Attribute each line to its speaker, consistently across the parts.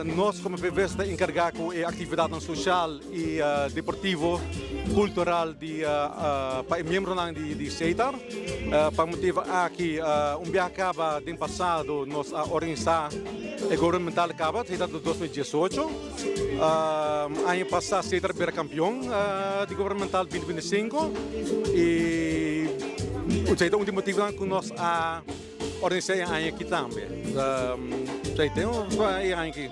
Speaker 1: Nos komo PVS ta enkargá ku e aktividatnan sosial i deportivo, kultural di pa e miembronan di Setar. Pa motibu aki un biaha kaba den pasado nos a organisá e gubernamental kaba, esei ta 2018. Aña pasá Setar a bira kampion di gubernamental 2025 i esei ta un di motibunan ku nos a organisá e aña aki tambe. Esei ta e aña aki.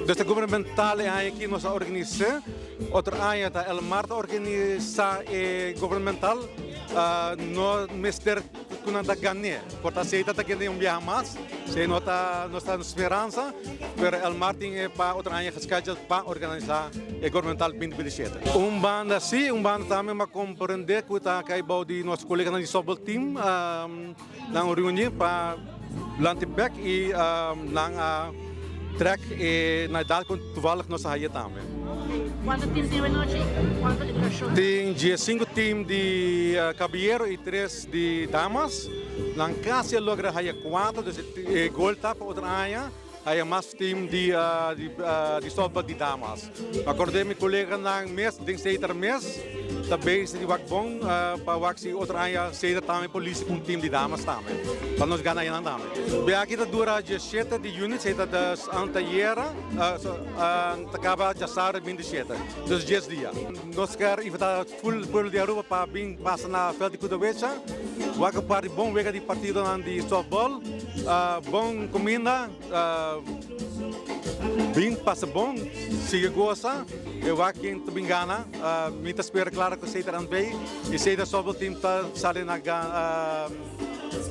Speaker 1: Dus e gubernamental e aña aki nos a organis'é. Otro aña ta Elmar ta organisá e gubernamental. No mester ku nan ta gan'é. Por ta Setar ta kende un biaha mas. Esei no ta nos ta speransa. Pero Elmar tin e pa otro aña gescheduled pa organisá e gubernamental 2027. Un banda sí, un banda tambe m'a komprendé ku ta kai bou di nos koleganan di softball team. Nan reuní pa lanti bek i nan a trek e na edad ku toevallig nos a haye tambe.
Speaker 2: Kuantu tim tin awenochi? Kuantu e durashon?
Speaker 1: Tin 15 tim di kabiyero i tres di damas. Nan kasi a logra haya kuater, dus e gol ta pa otro aña haya mas tim di di softball di damas. Akord'é mi koleganan mes den Setar mes ta bezig di wak bon pa wak si otro aña Setar tambe por lista ku un tim di damas tambe pa nos gana ayanan tambe. Biaha aki ta dura 17 di yüni, Setar ta antayera ta kaba djasabra 27, dus 10 dia. Nos kier invitá ful pueblo di Aruba pa bin pasa na veld di Kudawecha, wak un par di bon wega di partidonan di softball, bon kuminda. Bin pasa bon, sigui gosa e wak ken ta bin gana. Mi ta spera klaro ku Setar NV i Setar Softball Team ta sali na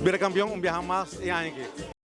Speaker 1: bira kampion un biaha mas e aña aki.